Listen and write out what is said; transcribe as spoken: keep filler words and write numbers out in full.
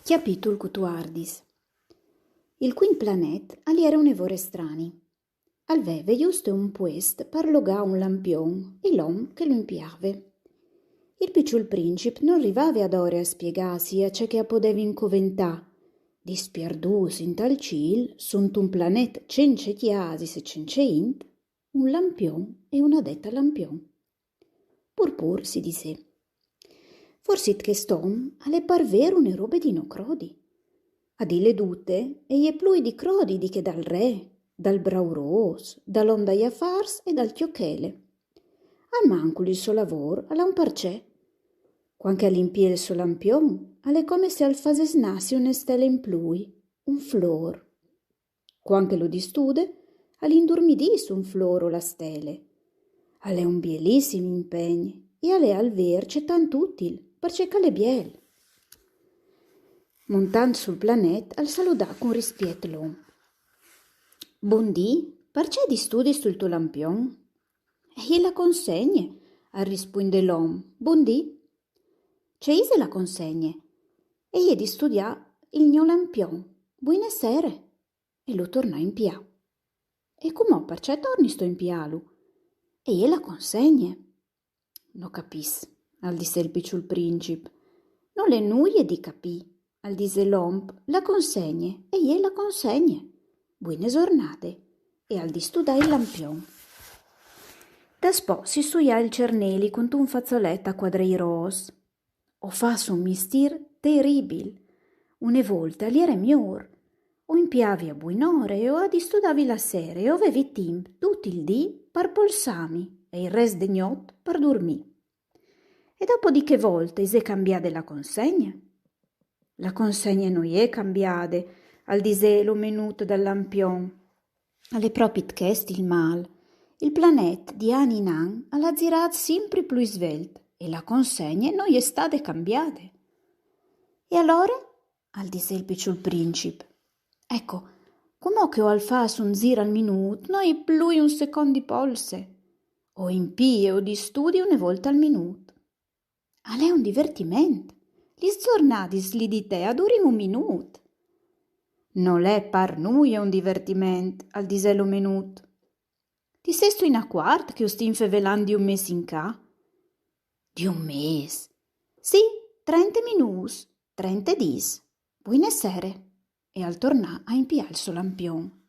Cjapitul cutuardis. Il cuint planet al jere une vore strani. Al veve juste un puest par logâ un lampion e l'om che lu impiave. Il piçul princip nol rivave adore a spiegâsi a ce che a podevin coventâ, dispierdûts intal cîl, suntun planet cence cjasis e cence int, un lampion e una deta lampion. Pur pur si disè: Forsit chest om al è par vêr une robe di no crodi. A dîle dute, e je plui di crodi di che dal re, dal braurôs, dal om dai afârs e dal cjochele. Almancul il so lavôr al à un parcè. Cuant che al impie il so lampion, al è come se al fasès nassi une stele in plui, un flôr. Cuant che lu distude, al indurmidìs un flôr o la stele. Al è un bielissim impegn e al è al vêr cetant util, parcè che al è biel. Montant sul planet al saludà cun rispiet l'om. Bundì, parcè distudistu il to lampion? E je la consegne, al rispuindè l'om. Bundì. Ce ise la consegne? E je distudiâ il gno lampion. Buine sere. E lu tornà a impiâ. E cumò parcè tornistu a impiâlu? E je la consegne. No capìs, al disè il piçul princip. Nol è nuie di capî, al disè l'om, la consegne e je la consegne. Buine zornade. E al distudà il lampion. Daspò si suià il cerneli cuntun fazolet a cuadrei rôs. O fâs un mistîr teribil. Une volte al jere miôr. O impiavi a buinore e o a distudavi la sere e o vevi timp dut il dì par polsâmi e il rest de gnot par durmî. E dopo di chê volte isè cambiade la consegne? La consegne no je cambiade, al disè l'omenut dal lampion. Al è propit chest il mâl. Il planet di an in an al à zirât simpri plui svelt e la consegne no je stade cambiade. E alore? Al disè il piçul princip. Eco, cumò che o al fâs un zîr al minût, no ai plui un secont di polse. O impii e o distudi une volte al minût. Al è un divertiment. Lis zornadis li di te a durin un minût. Nol è par nuie un divertiment, al disè l'omenut. Ti sêstu inacuart che o stin fevelant di un mês in ca? Di un mês? Sì, trente minûts, trente dîs. Buine sere. E al tornà a impiâ il so lampion.